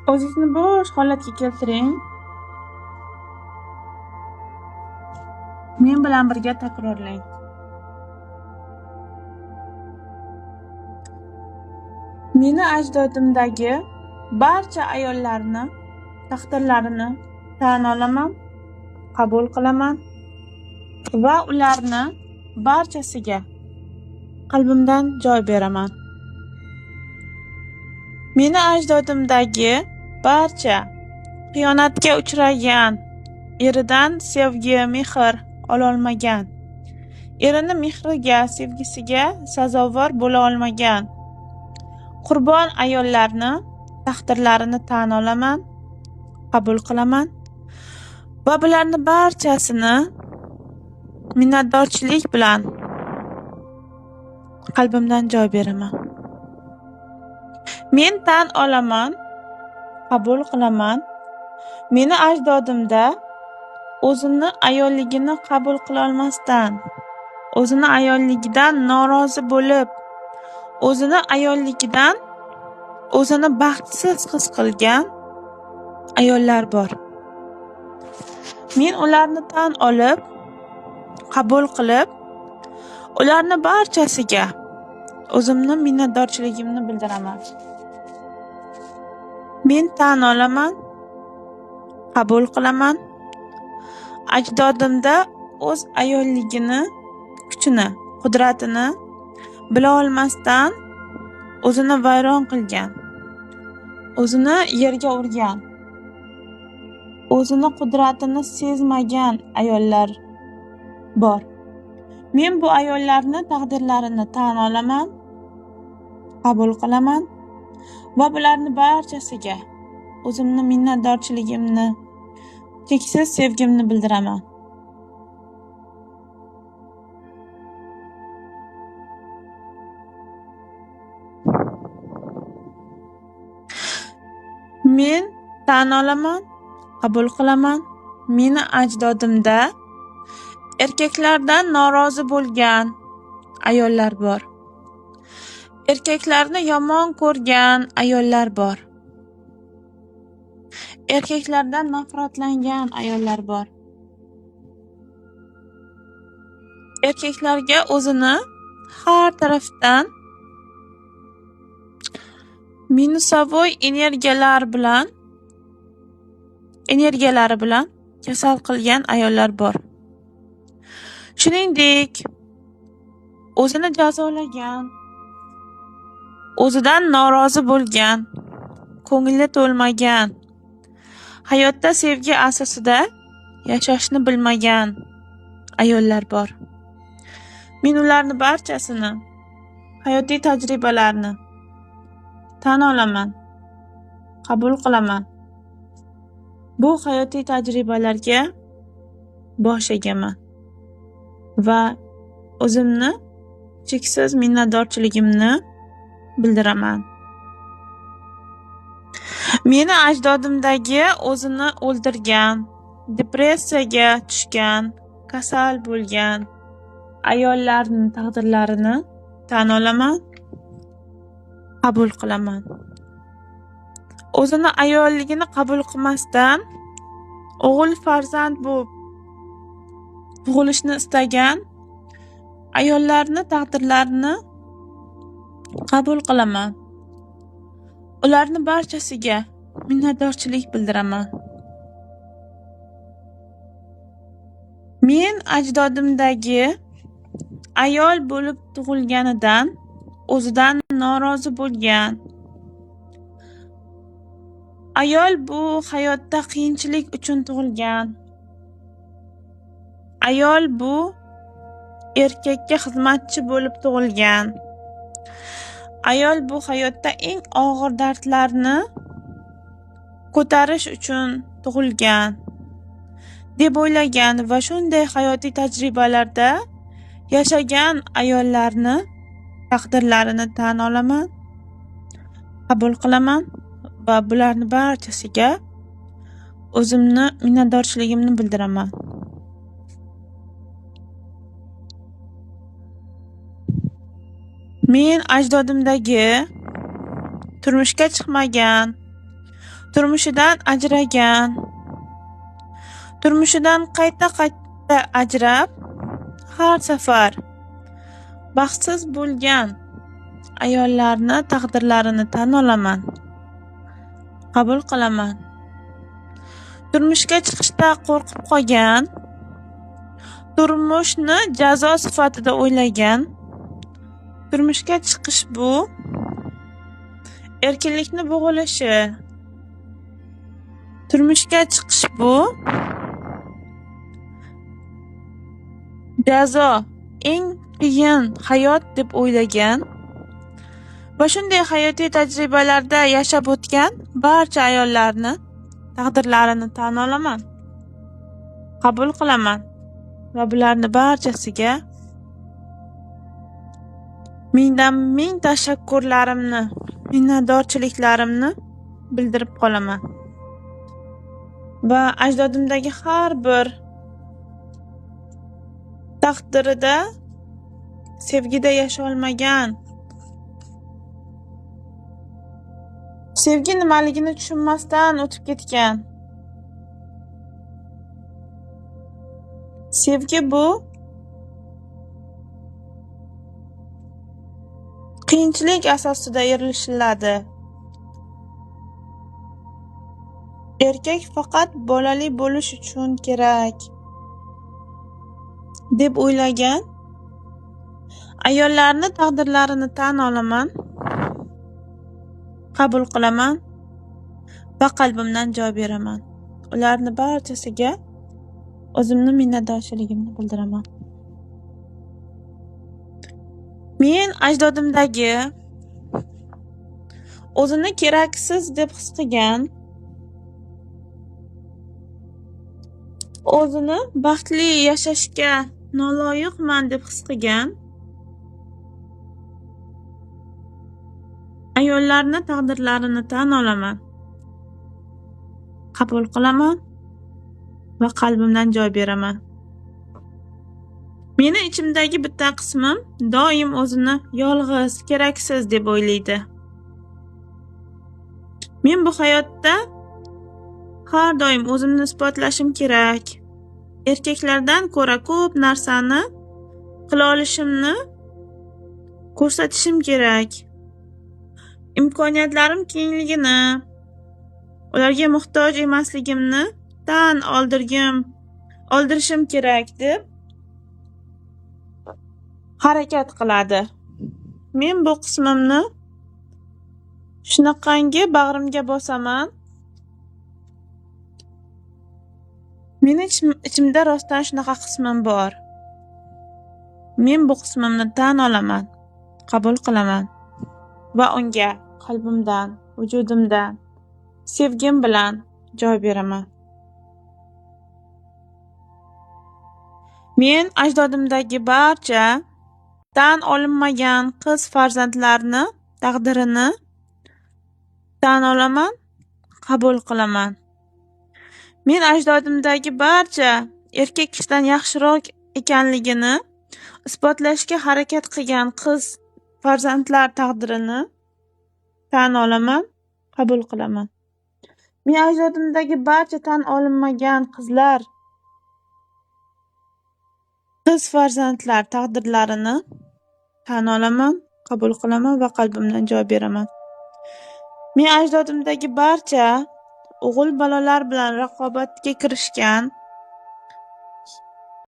O'zingizni bo'sh holatga keltiring. Men bilan birga takrorlang. Meni ajdodimdagi barcha ayollarni taqdirlarini tan olaman, qabul qilaman va ularni barchasiga qalbimdan joy beraman. Meni ajdodimdagi barcha xiyonatga uchragan, eridan sevgi, mehr ololmagan, erini mehriga, sevgisiga sazovor bo'la olmagan qurbon ayollarni taqdirlarini tan olaman, qabul qilaman va bularni barchasini minnatdorchilik bilan qalbimdan joy beraman. Men tan olaman, qabul qilaman. Meni ajdodimda o'zini ayolligini qabul qila olmasdan, o'zini ayolligidan norozi bo'lib, o'zini ayolligidan o'zini baxtsiz his qilgan ayollar bor. Men ularni tan olib, qabul qilib, ularni barchasiga o'zimni minnatdorchiligimni bildiraman. Men tan olaman, qabul qilaman. Ajdodimda o'z ayolligini, kuchini, qudratini bila olmasdan o'zini vayron qilgan, o'zini yerga urgan, o'zini qudratini sezmagan ayollar bor. Men bu ayollarni taqdirlarini tan olaman, qabul qilaman va bularni barchasiga o'zimni minnatdorchiligimni, cheksiz sevgimni bildiraman. Men tan olaman, qabul qilaman. Meni ajdodimda erkaklardan norozi bo'lgan ayollar bor. Erkaklarni yomon ko'rgan ayollar bor. Erkaklardan nafratlangan ayollar bor. Erkaklarga o'zini har tarafdan minusovoy energiyalari bilan kasal qilgan ayollar bor. Shuningdek, o'zini jazolagan, o'zidan norozi bo'lgan, ko'ngli to'lmagan, hayotda sevgi asosida yashashni bilmagan ayollar bor. Men ularni barchasini, hayotiy tajribalarni tan olaman, qabul qilaman. Bu hayotiy tajribalarga bosh egaman va o'zimni cheksiz minnatdorchiligimni bildiraman. Meni ajdodimdagi o'zini o'ldirgan, depressiyaga tushgan, kasal bo'lgan ayollarning taqdirlarini tan olaman, qabul qilaman. O'zini ayolligini qabul qilmasdan o'g'il farzand bo'lib tug'ilishni istagan ayollarni taqdirlarini qabul qilaman. Ularni barchasiga minnatdorchilik bildiraman. Men ajdodimdagi ayol bo'lib tug'ilganidan o'zidan norozi bo'lgan, ayol bu hayotda qiyinchilik uchun tug'ilgan, ayol bu erkakka xizmatchi bo'lib tug'ilgan, ayol bu hayotda eng og'ir dardlarni ko'tarish uchun tug'ilgan deb o'ylagan va shunday hayotiy tajribalarda yashagan ayollarni taqdirlarini tan olaman, qabul qilaman va bularni barchasiga o'zimni minnatdorchiligimni bildiraman. Men ajdodimdagi turmushga chiqmagan, turmushidan ajragan, turmushidan qayta-qayta ajrab, har safar baxtsiz bo'lgan ayollarni taqdirlarini tan olaman, qabul qilaman. Turmushga chiqishda qo'rqib qolgan, turmushni jazo sifatida o'ylagan, turmushga chiqish bu erkinlikni bo'g'ilishi, turmushga chiqish bu jazo, eng qiyin hayot deb o'ylagan va shunday hayotiy tajribalarda yashab o'tgan barcha ayollarni taqdirlarini tan olaman, qabul qilaman va bularni barchasiga mingdan ming tashakkurlarimni, minnatdorchiliklarimni bildirib qolaman. Va ajdodimdagi har bir taqdirida sevgida yasholmagan, sevgi nimaligini tushunmasdan o'tib ketgan. Sevgi bu qiyinchilik asosida erishiladi. Erkak faqat bolali bo'lish uchun kerak deb o'ylagan ayollarni taqdirlarini tan olaman, qabul qilaman va qalbimdan joy beraman. Ularni barchasiga o'zimni minnatdorchiligimni bildiraman. Men ajdodimdagi o'zini keraksiz deb his qilgan, o'zini baxtli yashashga noloyiqman deb his qilgan ayollarni taqdirlarini tan olaman, qabul qilaman va qalbimdan joy beraman. Meni ichimdagi bitta qismim doim o'zini yolg'iz, keraksiz deb o'ylaydi. Men bu hayotda har doim o'zimni isbotlashim kerak. Erkaklardan ko'ra ko'p narsani qila olishimni ko'rsatishim kerak. Imkoniyatlarim kengligini, ularga muhtoj emasligimni tan oldirishim kerak deb harakat qiladi. Men bu qismimni shunaqangi bag'rimga bosaman. Meni ichimda rostdan shunaqa qismim bor. Men bu qismimni tan olaman, qabul qilaman va unga qalbimdan, vujudimdan, sevgim bilan joy beraman. Men ajdodimdagi barcha tan olinmagan qiz farzandlarni taqdirini tan olaman, qabul qilaman. Men ajdodimdagi barcha erkak kishidan yaxshiroq ekanligini isbotlashga harakat qilgan qiz farzandlar taqdirini tan olaman, qabul qilaman. Men ajdodimdagi barcha tan olinmagan qizlar, qiz farzandlar taqdirlarini tan olaman, qabul qilaman va qalbimdan joy beraman. Men ajdodimdagi barcha o'g'il bolalar bilan raqobatga kirishgan,